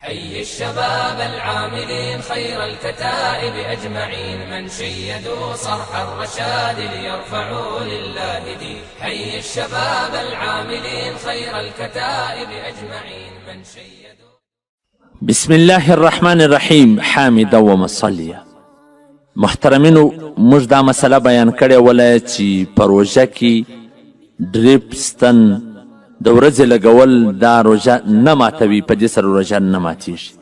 حي الشباب العاملين خير الكتائب أجمعين، من شيدوا صرح الرشاد ليرفعوا لله دين. حي الشباب العاملين خير الكتائب أجمعين، من شيدوا. بسم الله الرحمن الرحیم. حامدا ومصلیا. محترمینو، موږ دا مسله بیان کړې وله چې په روژه کې ډریپ ستن د ورځې لګول دا روژه نه ماتوي، په دې سره روژه نه ماتیږي.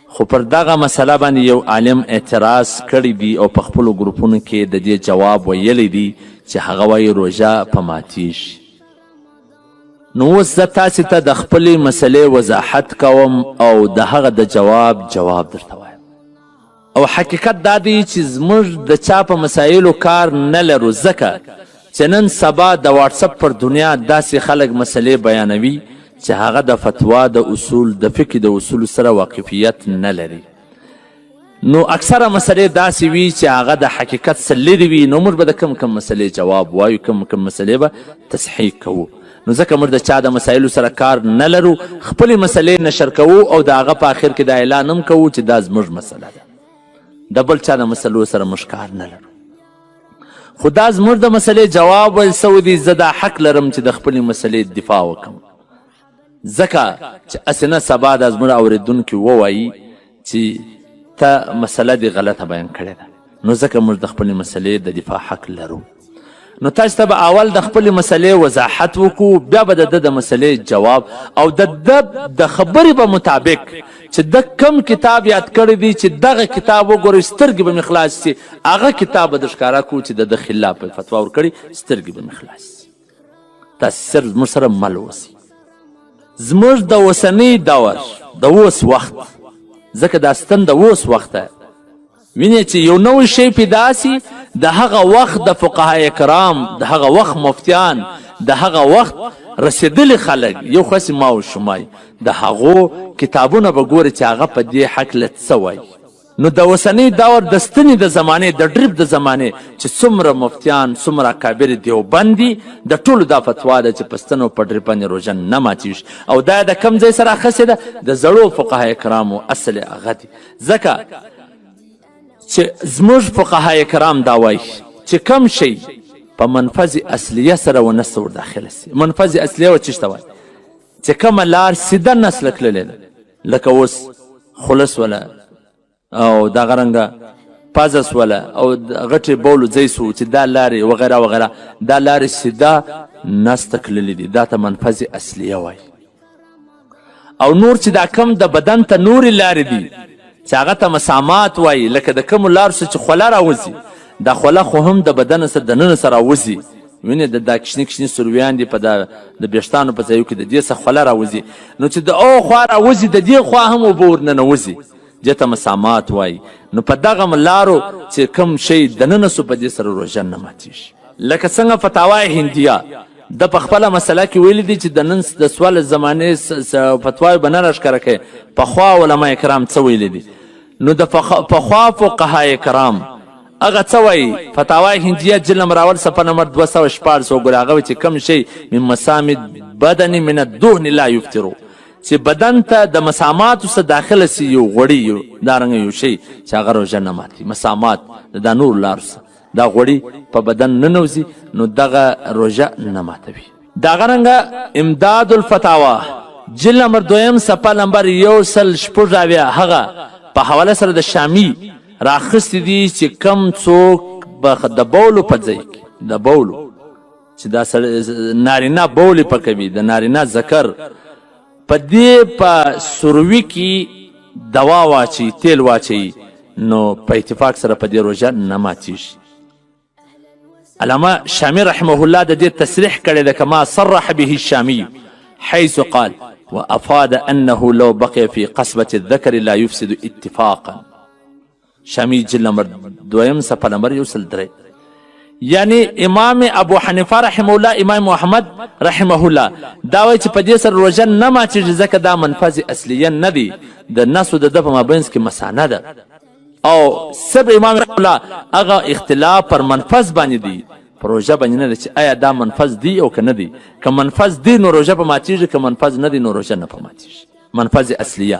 خو پر دغه مسله باندې یو عالم اعتراض کړی دی او په خپلو ګروپونو کې د دې جواب ویلی دی چې هغه وایي روژه په ماتیږي. نو اوس زه تاسې ته د خپلې مسلې وضاحت کوم او د هغه د جواب جواب درته وایم. او حقیقت دا دی چې زموږ د چا په مسایلو کار نه لرو، ځکه چې نن سبا د واتساپ پر دنیا داسې خلک مسلې بیانوي چې هغه د فتوا د اصول، د فقې د اصول سره واقفیت نه لري. نو اکثره مسلې داسې وي چې هغه د حقیقت څخه لرې وي. نو موږ به د کم کم مسلې جواب وایو، کم کم مسلې به تصحیح کوو. نو ځکه موږ د چا د مسایلو سره کار نه لرو، خپلې مسلې نشر کوو او د هغه په اخر کې دا اعلان هم کوو چې دا زموږ مسله ده. د بل چا د مسلو سره موږ کار نه لرو. خو دا زموږ د مسلې جواب ویل سوی دی. زه دا حق لرم چې د خپلې مسلې دفاع وکړم، ځکه چې هسې نه سبا دا زموږ اورېدونکي ووایي چې ته مسله دې غلطه بیان کړې ده. نو ځکه موږ د خپلې مسلې د دفاع حق لرو. نو تاسو ته به اول د خپلې مسلې وضاحت وکړو، بیا به د ده د مسلې جواب او د ده د خبرې په مطابق چې د کم کتاب یاد کړی دی چې دغه کتاب وګورئ، سترګې به مې خلاص شي، هغه کتاب به در ښکاره کړو چې د ده خلاف به فتوا ورکړي، سترګې به مې خلاص شي. تاسو صرف زموږ سره مل اوسئ. زموږ د اوسنۍ دور د اوس وخت، ځکه دا ستن د اوس وخت ده، وینې چې یو نوی شی پیدا سي، د هغه وخت د فقهای کرام، د هغه وخت مفتیان، د هغه وخت رسېدلي خلک، یو خو هسې ما او شما، د هغو کتابونه به ګوري چې هغه په دې هکله څه وایي. نو د اوسنۍ دور د ستنې د زمانې، د ډریپ د زمانې چې څومره مفتیان، څومره اکابر دیوبند دي، د ټولو دا فتوا ده چې په ستنو په ډریپ باندې روژه نه ماتیږي. او دا د کم ځای سره اخیستې ده؟ د زړو فقهای کرامو اصل هغه دي. ځکه چې زموږ فقهای کرام دا وایي چې کم شی په منفذ اصلیه سره ونسته ور داخله سي. منفذ اصلیه و چیشته وایي؟ چې کومه لار سیده نسله تللې ده، لکه اوس خلص وله او دغه رنګه پزه سوله او غټې بولو ځای سو چې دا لارې وغیره وغیره، دا لارې سیده نسته تللې دي، دا ته منفذ اصلیه وایي. او نور چې دا کم د بدن ته نورې لارې دي چې هغه ته مسامات وایي، لکه د کومو لارو څخه چې خوله راوځي، دا خوله خو هم د بدن سره دننه سره راوځي. وینې د دا کشني کشني سرویان دي په دا د ویښتانو په ځایو کې، د دې څخه خوله راوځي. نو چې د او خوا راوځي، د دې خوا هم اوبه ورننوځي، دې ته مسامات وایي. نو په دغه لارو چې کوم شی دننه سو، په دې سره روژه نه ماتیږي. لکه څنګه فتاوی هندیه د په خپله مسله کې ویلي دي چې د نن د سوال زمانې فتواوې به نه راښکاره کوي، پخوا علما کرام څه ویلي دي. نو د پخوا فقهای کرام هغه څه وایي؟ فتاوی هندیه جلد نمبر اول صفحه نمبر 216 وګوره. هغه چې کوم شی من مسام بدن من الدهن لا یفترو، چې بدن ته د مساماتو څخه داخله سي یو غوړي، یو دارنګه یو شی چې هغه روژه نه ماتي. مسامات د دا نور لارو څخه دا غوړي په بدن ننوځي، نو دغه روژه نه ماتوي. دغه رنګه امداد الفتاوا جلد نمبر دویم صفحه نمبر 176، هغه په حواله سره د شامی راخستې دي چې کم څوک به د بولو په ځای کې، د بولو چې دا نارینه بولې پکوي، د نارینه ذکر په دې په سروي کې دوا واچي، تیل واچي، نو په اتفاق سره په دې روژه نه ماتیږي. علامه شامی رحمه الله د دې تصریح کړی ده، کما صرح به الشامی حيث قال وأفاد أنه لو بقي في قصبة الذكر لا يفسد اتفاقا. شامی جلد نمبر دویم صفحه نمبر 103. یعنی امام ابو حنیفه رحمه الله، امام محمد رحمه الله دا وایي چې په دې سره روژه نه ماتیږي، ځکه دا منفذ اصلیه نه دی، د نسو د ده په مابینځ کې مسانه ده. او سب امام رحمه الله هغه اختلاف پر منفذ باندې دی، پر روژه باندې نه دی، چې آیا دا منفذ دی او که نه دی. که منفذ دی نو روژه په ماتیږي، که منفذ نه دی نو روژه نه په ماتیږي. منفذ اصلیه.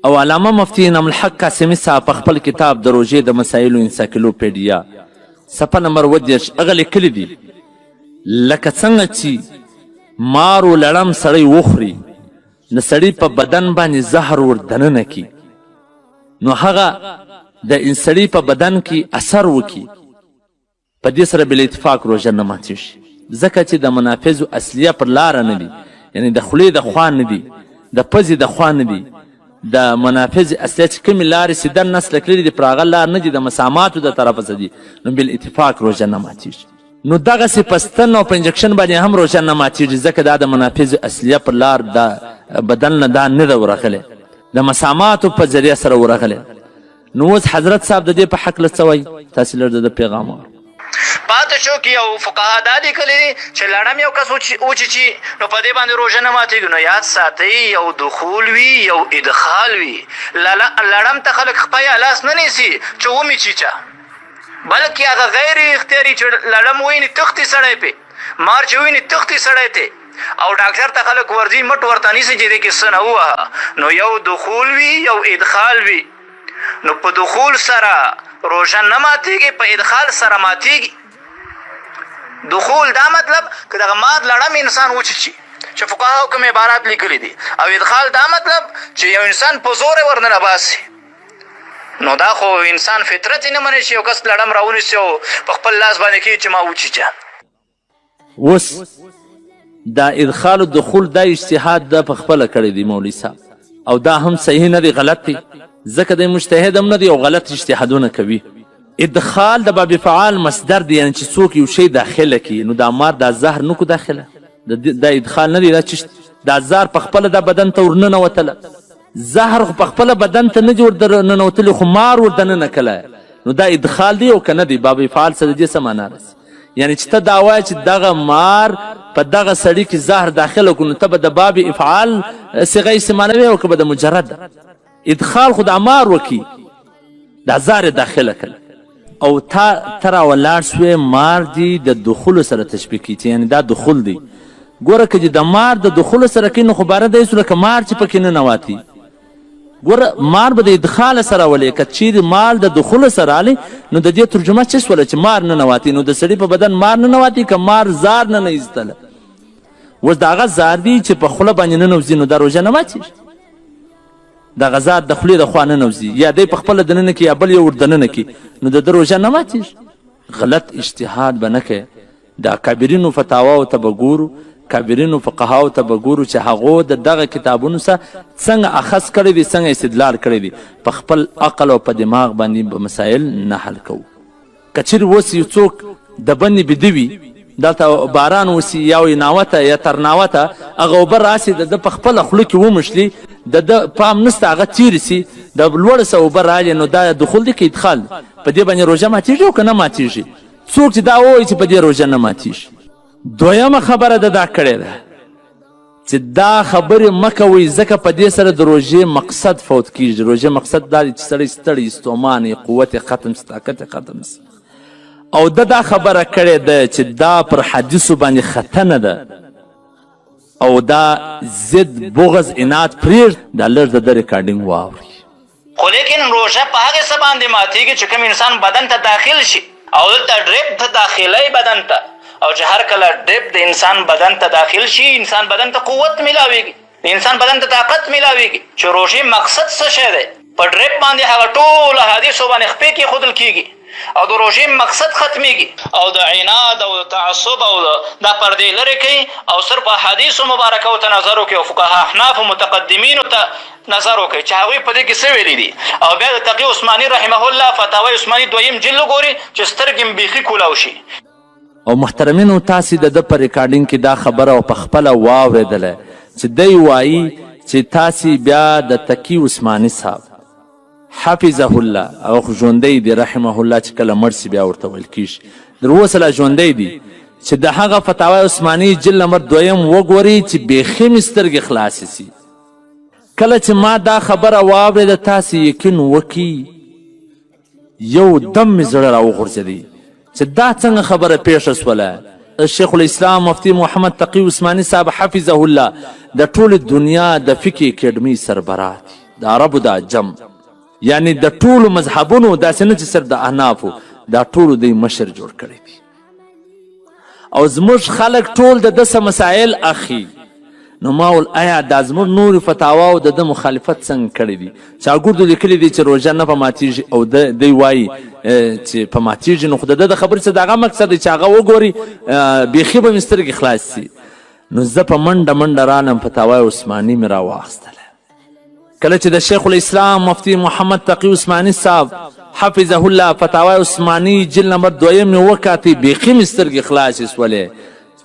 او علامه مفتي انعام الحق قاسمي صاحب په خپل کتاب د روژې د مسایلو انسایکلوپیډیا صفحه نمبر 37 هغه لیکلي دي لکه څنګه چې مار و لړم سړی وخوري، د سړي په بدن باندې زهر ور دننه کړي، نو هغه د سړي په بدن کې اثر وکړي، په دې سره بالاتفاق روژه نه ماتیږي، ځکه چې د منافذ اصلیه پر لاره نه دي، یعنی د خولې د خوا نه دي، د پزې د خوا نه دي. د منافذ اصلیه چې کومې لارې سیده نس له کړي دي، پر هغه لار نه دي، د مساماتو د طرفه څه دي، نو بالاتفاق روژه نه ماتیږي. نو دغسې په ستن او په انجکشن باندې هم روژه نه ماتیږي، ځکه دا د منافذ اصلیه پر لار د بدن نه دا نه ده ورغلې، د مساماتو په ذریعه سره ورغلې. نو اوس حضرت صاحب د دې په هکله څه وایي؟ تاسې لږ د ده پیغام واورئ. پاتې شو کې یو فقها دا لیکلي دي چې لړم یو کس وچیچي نو په دې باندې روژه نه ماتېږي. نو یاد ساتئ، یو دخول وي یو ادخال وي. لړم ته خلک خپه یا لاس نه نیسي چې ومې چیچه، بلکې هغه غیر اختیاري چې لړم ویني تښتي سړی پې، مار چې ویني تښتي سړی ته، او ډاکټر ته خلک ورځي مټ ورته نیسي چې دې کې څه نه ووهه. نو یو دخول وي یو ادخال وي، نو په دخول سره روژه نه ماتیږي، په ادخال سره ماتیږي. دخول دا مطلب که دغه مار لړم انسان وچیچي چې فقهاو کوم عبارات لیکلي دي، او ادخال دا مطلب چې یو انسان په زور ورننه باسي. نو دا خو انسان فطرت یې نه مني چې یو کس لړم راونیسي او په خپل لاس باندې کېږي چې ما وچیچه. اوس دا ادخال الدخول دا اجتهاد ده په خپله کړی دی مولوي صاحب، او دا هم صحیح نه دی، غلط دی، ځکه دی مجتهد هم نه دی او غلط اجتهادونه کوي. ادخال د باب فعال مصدر دی، یعنی چې څوک یو شی داخله کړي، نو دا مار دا زهر نکو داخله، دا ادخال نه دی، دا چې دا زهر په خپله دا بدن ته ورننوتله، زهر خو په خپله بدن ته نه دی ورننوتلی، خو مار ور دننه کړی، نو دا ادخال دی او که نه دی؟ باب فعال څه د دې څه معنا رسي؟ یعنی چې ته دا وایې چې دغه مار په دغه سړي کې زهر داخله کړو، نو ته به د باب افعال صیغه استعمالوې او که به د مجرد؟ ادخال خو دا مار وکړي، دا زهر یې داخله کړ، او تا ته راولاړ شوې، مار دي د دخولو سره تشبیه کړي چې یعنی دا دخول دی. ګوره که دې د مار د دخولو سره کوي، نو خو باره دی لکه مار چې پکې ننواتي. ګوره مار به د ادخال سره ولې، که چیرې مار د دخول سره رالی، نو د دې ترجمه څه شوله چې مار ننواتي، نو د سړي په بدن مار ننواتي که مار زار ننه ایستله؟ اوس د هغه زار دی چې په خوله باندې ننوځي، نو دا روژه نه ماتېږي. دغه زار د خولې د خوا ننوځي، یا دی په خپله دننه کړي یا بل یو ور دننه کړي، نو د ده روژه نه ماتېږي. غلط اجتهاد به نه کوي. د اکابرینو فتاواو ته به ګورو، کابرینو فقهاو ته به ګورو چې هغو د دغه کتابونو څخه څنګه اخذ کړی دی، څنګه استدلال کړی دی. په خپل عقل او په دماغ باندې به مسایل نه حل کوو. که چېرې اوس یو څوک د بندې بیده وي، دلته باران وسي یا وي ناوته یا تر ناوته هغه اوبه راسي د ده په خپله خوله کې ومښلي، د ده پام نسته هغه تېرې سي، د لوړ څه اوبه راغلې، نو دا دخول دی که ادخال دی؟ په دې باندې روژه ماتېږي او که نه ماتېږي؟ څوک چې دا ووایي چې په دې روژه نه ماتېږي. دویمه خبره ده دا کړې ده چې دا خبرې مه کوئ، ځکه په دې سره د روژې مقصد فوت کیږي. روژې مقصد دا دی چې سړی ستړی، ستومانه، قوت یې ختم سي، طاقت یې ختم سي. او ده دا خبره کړې ده چې دا پر حدیثو باندې ختنه ده، او دا ضد بغض عناد پرېږد. دا لږ د ده ریکارډینګ واورئ. خو لیکن روژه په هغې څه باندې ماتېږي چې کوم انسان بدن ته داخل شي، او دلته ډریپ ته داخلوي بدن ته، او چې هر کله ډریپ د انسان بدن ته داخل شي، انسان بدن ته قوت ملاویږي، د انسان بدن ته طاقت ملاویږي. چې روژې مقصد څه شی دی؟ په ډریپ باندې هغه ټول احادیثو باندې خپې کېښودل کېږي او د روژې مقصد ختمېږي، او د عناد او د تعصب او دا پردې لرې کوي، او صرف احادیثو مبارکو ته نظر وکړي او فقها احنافو متقدمینو ته نظر وکړي چې هغوی په دې کې څه ویلي دي، او بیا د تقي عثماني رحمه الله فتاوی عثماني دویم جلد وګوري چې سترګې مې بیخي کولاو شي. او محترمینو تاسې د ده په ریکارډینګ کې دا خبره او په خپله واورېدله چې دی وایي چې تاسې بیا د تقي عثماني صاحب حفظه الله، هغه خو ژوندی دی رحمه الله، چې کله مړ سي بیا ورته ویل کیږي، تر اوسه لا ژوندی دی، چې د هغه فتاوی عثماني جلد نمبر دویم وګورئ چې بیخي مې سترګې خلاصې سي. کله چې ما دا خبره واورېده، تاسې یقین وکړئ یو دم مې زړه راوغورځېدی چې دا څنګه خبره پېښه سوله. شیخ الاسلام مفتي محمد تقي عثماني صاحب حفظه الله د ټولې دنیا د فقې اکیډمۍ سربراه دي، د عربو د عجم، یعنی د ټولو مذهبونو، داسې نه چې صرف د احنافو، دا ټولو دی مشر جوړ کړی دی. او زموږ خلک ټول د ده څه مسایل اخلي. نو ما ول ایا دا زموږ نورې فتاواو د ده مخالفت څنګه کړی دی؟ چاګردو لیکلي دي چې روژه نه په ماتیږي او دی وایي چې په ماتیږي، نو خو د ده د خبرې څه دغه مقصد دی چې هغه وګوري بیخي به مې سترګې خلاص سي. نو زه په منډه منډه رالم، فتاوای عثماني مې راواخیستله. کله چې د شیخ الاسلام مفتي محمد تقي عثماني صاحب حفظه الله فتاوای عثماني جلد نمبر دویم مې وکاتی، بیخي مې سترګې خلاصې سولې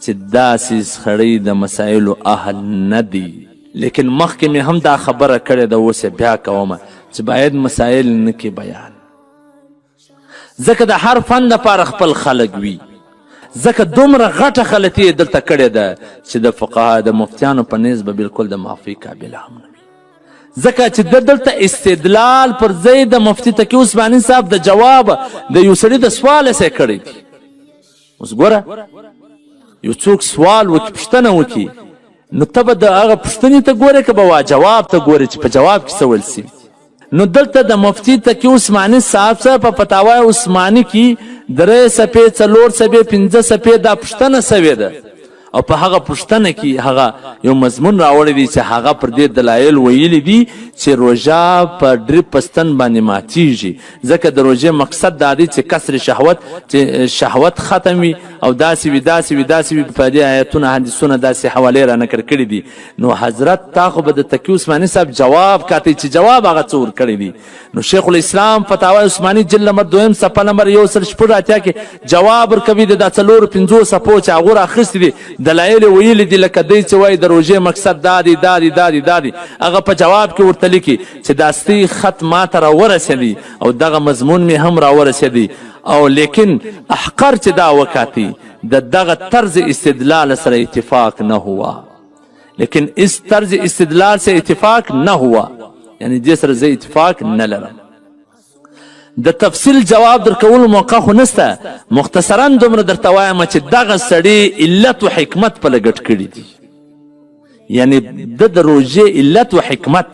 چې داسې سړی د مسایلو اهل نه دی. لیکن مخکې مې هم دا خبره کړې ده، اوس یې بیا کوم چې باید مسایل نه کې بیان، ځکه د هر فن لپاره خپل خلک وي. ځکه دومره غټه غلطي یې دلته کړې ده چې د فقها د مفتیانو په نیز به بالکل د معافي قابل هم نه وي، ځکه چې د دلته استدلال پر ځای د مفتي تقي عثماني صاحب د جواب د یو سړي د سوال سره کړی دی. اوس ګوره، یو څوک سوال وکړي، پوښتنه وکړي، نو ته به د هغه پوښتنې ته ګورې که به وا جواب ته ګورې چې په جواب کې څه ویل سوي؟ نو دلته د مفتي تقي عثماني صاحب سره په فتاوی عثماني کې درې صفحې، څلور صفحې، پنځه صفحې دا پوښتنه سوې ده، او په هغه پوښتنه کې هغه یو مضمون راوړی دی چې هغه پر دې دلایل ویلي دي چې روژه په ډریپ په ستن باندې ماتیږي، ځکه د روژې مقصد دا دی چې کسر شهوت، چې شهوت ختم وي او داسې وي داسې وي داسې وي. په دې آیتونه حدیثونه داسې حوالې را نقل کړي دي. نو حضرت تا خو به د تقي عثماني صاحب جواب کاتی چې جواب هغه څه ورکړی دی. نو شیخ الاسلام فتاوی عثماني جلد نمبر دویم صفحه نمبر 186 کې جواب ورکوي د دا څلورو پنځو صفحو چې هغو راخیستي دي، دلایل یې ویلي دي، لکه دی چې وایي د روژې مقصد دا دی دا دی دا دی دا دی. هغه په جواب کې ورته لیکي چې دا ستۍ خط ما ته راورسېدی او دغه مضمون مې هم راورسېدی، او لیکن احقر چې دا وکاتی د دغه طرز استدلال سره اتفاق نه هوا، لیکن اس طرز استدلال سے اتفاق نه هوا، یعنی دې سره زه اتفاق نه لرم. د تفصیل جواب درکولو موقع خو نسته، مختصرا دومره درته وایم چې دغه سړي علت و حکمت په لګټ کړي دي، یعنی د روژې علت و حکمت،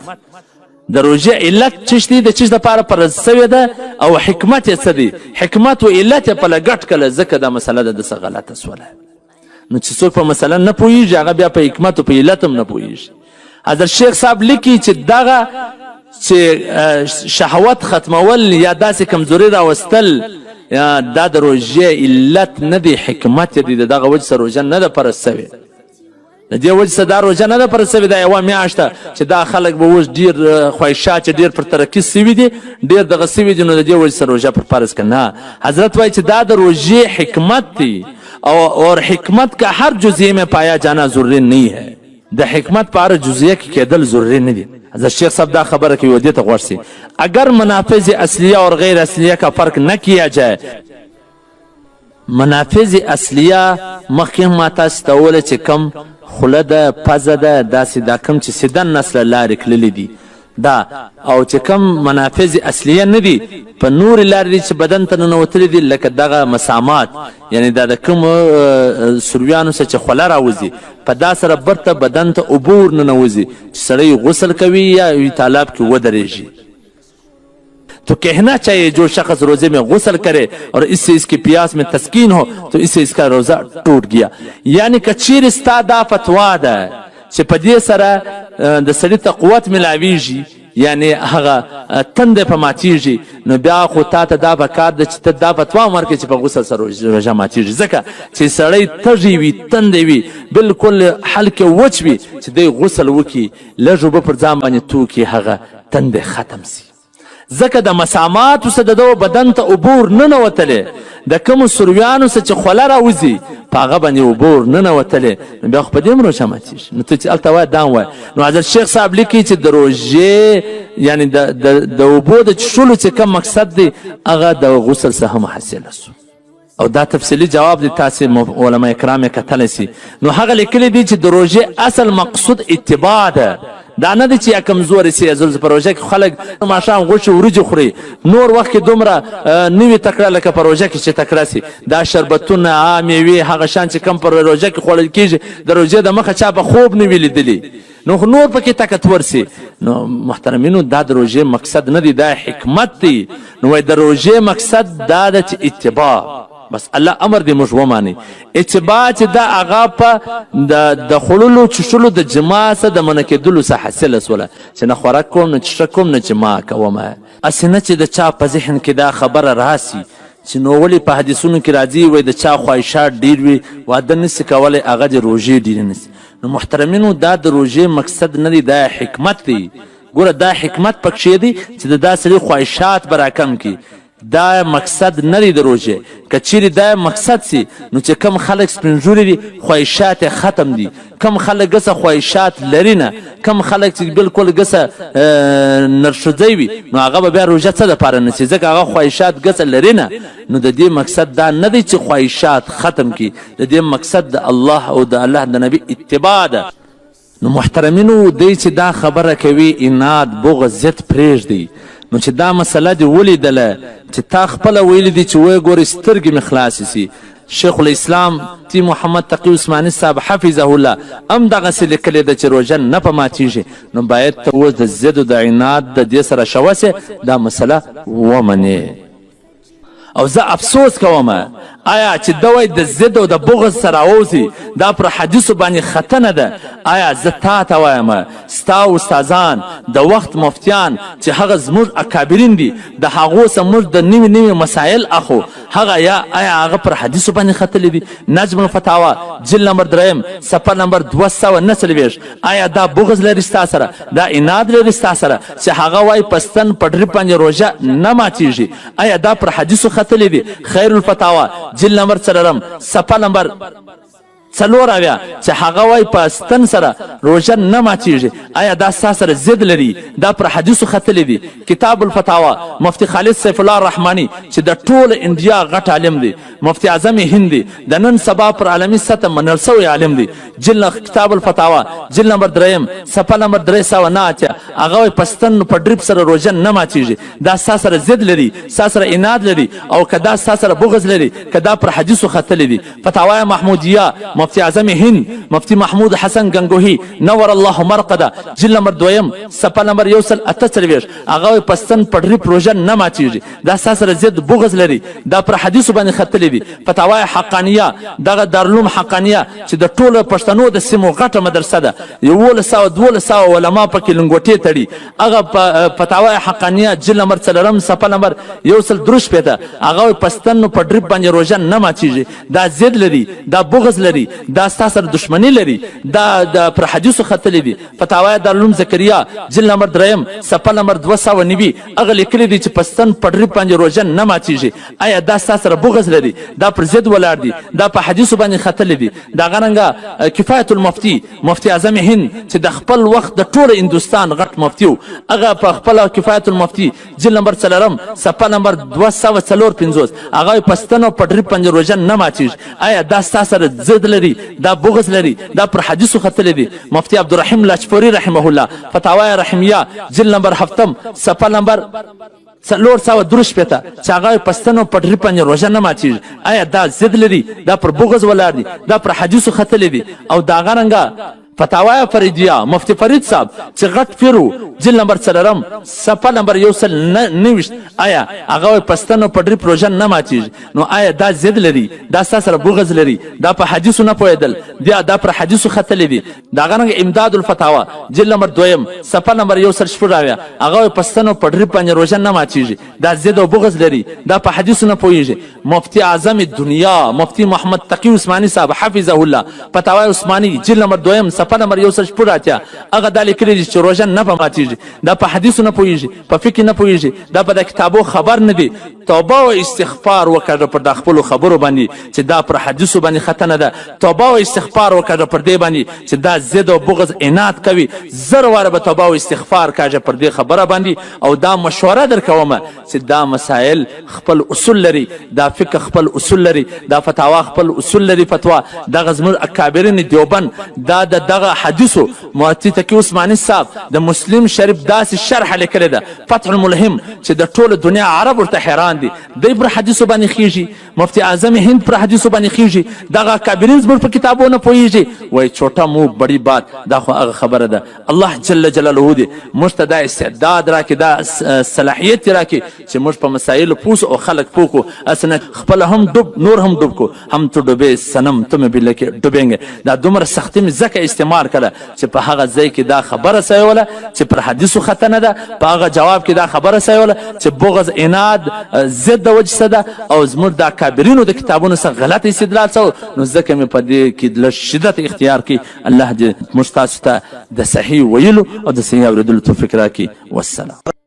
د روژې علت چش دی، د چش دپاره فرض سوې ده، او حکمت یې څه دی، حکمت و علت یې په لګټ کړه، ځکه دا مسله د ده څه غلطه سوله. نو چې څوک په مسله نه پوهیږي هغه بیا په حکمت او په علت هم نه پوهیږي. حضرت شیخ صاحب لیکي چې دغه چې شهوت ختمول یا داسې کمزوري راوستل دا د روژې علت نه دی، حکمت یې دی. د دغه وجه سره روژه نه ده فرض سوې، د دې وجې څخه دا روژه نه ده فرض سوې. دا یوه میاشت ده چې دا خلک به اوس ډېر خواهشات چې ډېر پر ترقي سوي دي، ډېر دغه سوي دي، نو د دې وجې سره روژه پر فرض که نه. حضرت وایي چې دا د روژې حکمت دی، او اور حکمت کا هر جزئیه میں پایا جانا ضروری نہیں ہے، د حکمت په هر جزئیه کې کېدل ضروري نه دي. حضرت شیخ صاحب دا خبره کوي او دې ته غوږ سي، اگر منافذ اصلیه اور غیر اصلیه کا فرق نه کیا جائے. منافذ اصلیه مخکې هم ما تاسې ته وویل چې کوم خوله ده، پزه ده، داسې دا کوم چې سیده نسله لارې کللې دي دا، او چې کوم منافذ اصلیه نه دي په نورې لارې دي چې بدن ته ننوتلې دي، لکه دغه مسامات، یعنی دا د کوم سرویانو څخه چې خوله راوځي، په دا سره برته بدن ته اوبه ورننوځي چې سړی غسل کوي یا یو تالاب کې ودرېږي. تو کہنا چاہیے جو شخص روزے میں غسل کرے اور اس سے اس کی پیاس میں تسکین ہو تو اس سے اس کا روزہ ټوټ گیا. یعنی که چیرې ستا دا فتوا ده چې په دې سره د سړي ته قوت ملاویږي، یعنی هغه تنده په ماتیږي، نو بیا خو تا ته دا پکار ده چې ته دا فتوا هم ورکړې چې په غسل سره روژه ماتیږي، ځکه چې سړی تږی وي، تندی وي، بالکل حلق یې وچ وي، چې دی غسل وکړي لږ اوبه پر ځان باندې تو کړي هغه تندې ختم سي، ځکه د مساماتو څخه د دغه بدن ته اوبه ورننوتلې، د کومو سرویانو څخه چې خوله راوځي په هغه باندې اوبه ورننوتلې، نو بیا خو په دې هم روژه ماتېږي. نو ته چې هلته وایې دا هم وایې. نو حضرت شیخ صاحب لیکي چې د روژې یعنی د اوبو د څښلو چې کوم مقصد دی هغه د غسل څخه هم حاصله سو. او دا تفصیلي جواب دی، تاسې علما کرام یې کتلی سي. نو هغه لیکلي دي چې د روژې اصل مقصود اتباع ده، دا نه دی چې یا کمزوري سي، زه په روژه کې خلک ماښام غوښې وریجې خوري، نور وخت کې دومره نه وي تکړه لکه په روژه کې چې تکړه سي. دا شربتونه، میوې، هغه شان چې کم په روژه کې خوړل کېږي، د روژې د مخه چا په خوب نه وي لیدلي، نو خو نور پکې طاقتور سي. نو محترمینو، دا د روژې مقصد نه دی، دا حکمت دی. نو وایي د روژې مقصد دا ده چې اتباع، بس الله امر دی موږ وماني. اتباع چې دا هغه په د خوړلو چښلو د جما څخه د منع کېدلو څخه حاصله سوله، چې نه خوراک کوم، نه چښه کوم، نه جما کوم. هسې نه چې د چا په ذهن کې دا خبره راسي چې نو ولې په حدیثونو کې راځي وایي د چا خواهشات ډېر وي واده نسي کولی، هغه دې روژې ډېرې نیسي. نو محترمینو، دا د روژې مقصد نه دی، دا حکمت دی. ګوره دا حکمت پکښې دی چې د دا سړي خواهشات به راکم کړي، دا مقصد نه دی د روژې. که چیرې دا مقصد سي، نو چې کم خلک سپین ږیري دي خواهشات یې ختم دي، کم خلک ګسه خواهشات لري نه، کم خلک چې بالکل ګسه نرښځی وي، نو هغه به بیا روژه څه دپاره نیسي، ځکه هغه خواهشات ګسه لري نه. نو د دې مقصد دا نه دی چې خواهشات ختم کړي، د دې مقصد د الله او د الله د نبي اتباع ده. نو محترمینو، دی چې دا خبره کوي عناد، بغض، ضد پرېږدئ. نو چې دا مسله دې ولیدله چې تا خپله ویلي دي چې ویې ګورئ سترګې مې خلاصې سي، شیخ الاسلام مفتي محمد تقي عثماني صاحب حفظه الله هم دغسې لیکلې ده چې روژه نه په ماتیږي، نو باید ته اوس د ضد او د عناد د دې سره شوه سې دا مسله ومنې. او زه افسوس کوم، آیا چې ده وایي د ضد او د بغض سره راووځي، دا پر حدیثو باندې ختنه ده. آیا زه تا ته وایم، ستا استادان د وخت مفتیان چې هغه زموږ اکابرین دي، د هغو څخه موږ د نوي نوي مسایل اخو، هغه یا آیا هغه پر حدیثو باندې ختلي دي؟ نجم الفتاوا جلد نمبر دریم صفحه نمبر 249. آیا دا بغض لري ستا سره، دا عناد لري ستا سره چې هغه وایي په ستن په ډریپ باندې روژه نه ماتیږي؟ آیا دا پر حدیثو ختلي دي؟ خیر الفتاوا جلد نمبر څلورم صفحه نمبر 74، چې هغه وایي په ستن سره روژه نه ماتیږي. آیا دا ستا سره ضد لري؟ دا پر حدیثو ختلي دي؟ کتاب الفتاوا مفتي خالد سیف الله رحماني چې د ټول انډیا غټ عالم دی، مفتي اعظم هند دی، د نن سبا پر عالمي سطح منل سوی عالم دی، جلد کتاب الفتاوا جلد نمبر دریم صفحه نمبر 389، هغه وایي په ستن په ډریپ سره روژه نه ماتیږي. دا ستا سره ضد لري، ستا سره عناد لري، او که دا ستا سره بغض لري، که دا پر حدیثو ختلي دي؟ فتاوای محمودیه مفتي اعظم هند مفتي محمود حسن ګنګوهي نور الله مرقده جلد نمبر دویم صفحه نمبر 148، هغه وایي په ستن په ډریپ روژه نه ماتیږي. دا ستا سره ضد بغض لري؟ دا پر حدیثو باندې ختلي دي؟ فتاوای حقانیه، دغه دارالعلوم حقانیه چې د ټولو پښتنو د سیمو غټه مدرسه ده، 1100 1200 علما پکې لنګوټې تړي، هغه په فتاوای حقانیه جلد نمبر څلورم صفحه نمبر 163، هغه وایي په ستن په ډریپ باندې روژه نه ماتیږي. دا ضد لري، دا بغض لري، دا ستا سره دښمني لري، دا د پر حدیثو ختلي دي؟ فتاوای دارالعلوم زکریا جلد نمبر دریم صفحه نمبر 290، هغه لیکلي دي چې په ستن په ډریپ باندې روژه نه ماتیږي. آیا دا ستا سره بغض لري؟ دا پر ضد ولاړ دي؟ دا په حدیثو باندې ختلي دي؟ دغه رنګه کفایت المفتي مفتي اعظم هند چې د خپل وخت د ټول هندوستان غټ مفتي و، هغه په خپله کفایت المفتي جلد نمبر څلورم صفحه نمبر 254، هغه په ستن او په ډریپ باندې روژه نه ماتیږي. آیا دا ستا سره ضد لري؟ دا بغض لري؟ دا پر حدیثو ختلي دي؟ مفتي عبدالرحیم لاچپوري رحمه الله فتاوای رحمیه جلد نمبر هفتم صفحه نمبر 463، چې هغه په ستن او په ډریپ باندې روژه نه ماتیږي. آیا دا ضد لري؟ دا پر بغض ولاړ دي؟ دا پر حدیثو ختلي دي؟ او دغه رنګه فتاوای فریدیه مفتي فرید صاحب چې غټ پیر و، جلد نمبر څلورم صفحه نمبر 129، آیا هغه وایي په ستن او په ډریپ روژه نه ماتیږي؟ نو آیا دا ضد لري؟ دا ستا سره بغض لري؟ دا په حدیثو نه پوهېدل بیا دا پر حدیثو ختلي دي؟ دغه رنګه امداد الفتاوا جلد نمبر دویم صفحه نمبر 176، هغه وایي په ستن او په ډریپ باندې روژه نه ماتیږي. دا ضد او بغض لري؟ دا په حدیثو نه پوهیږي؟ مفتي اعظم دنیا مفتي محمد تقي عثماني صاحب حفظه الله فتاوای عثماني جلد نمبر دویم صفحه نمبر 186، هغه دا لیکلي دي چې روژه نه په ماتیږي. دا په حدیثو نه پوهیږي، په فقه نه پوهیږي، دا په د کتابو خبر نه دي. توبه او استغفار وکړه پر د خپلو خبرو باندې چې دا پر حدیثو باندې ختنه ده. توبه او استغفار وکړه پر دې باندې چې دا ضد او بغض عناد کوي. زر واره به توبه او استغفار کاږه پر دې خبره باندې. او دا مشوره درکوم چې دا مسایل خپل اصول لري، دا فقه خپل اصول لري، دا فتاوا خپل اصول لري. فتوا دغه زموږ اکابرین دیوبند دا د دغه دغه حدیثو مفتي تقي عثماني صاحب د مسلم شریف داسې شرح لیکلې ده فتح الملهم چې د ټوله دنیا عرب ورته حیران دي. دی پر حدیثو باندې خیږي، مفتي اعظم هند پر حدیثو باندې خیږي، دغه اکابرین زموږ په کتابو نه پوهیږي. وایي چوټه مو بړي بات، دا خو هغه خبره ده. الله جل جلاله دې موږ ته دا استعداد راکړي، دا صلاحیت دې راکړي چې موږ په مسایلو پوه شو او خلک پوه کړو. هسې نه خپله هم ډوب نور هم ډوب کړو. هم تو ډوبې صنم تمې به لکه ډوبېنګې. دا دومره سختي مې ځکه استعمال کړه چې په هغه ځای کې دا خبره سوې وله چې پر حدیثو خطا نه ده، په هغه جواب کې دا خبره سوې وله چې بغض عناد ضد د وجه څه ده او زموږ د اکابرینو د کتابونو څخه غلط استدلال سوی، نو ځکه مې په دې کې لږ شدت اختیار کړي. الله دې موږ تاسو ته د صحیح ویلو او د صحیح اورېدلو توفیق راکړي. والسلام.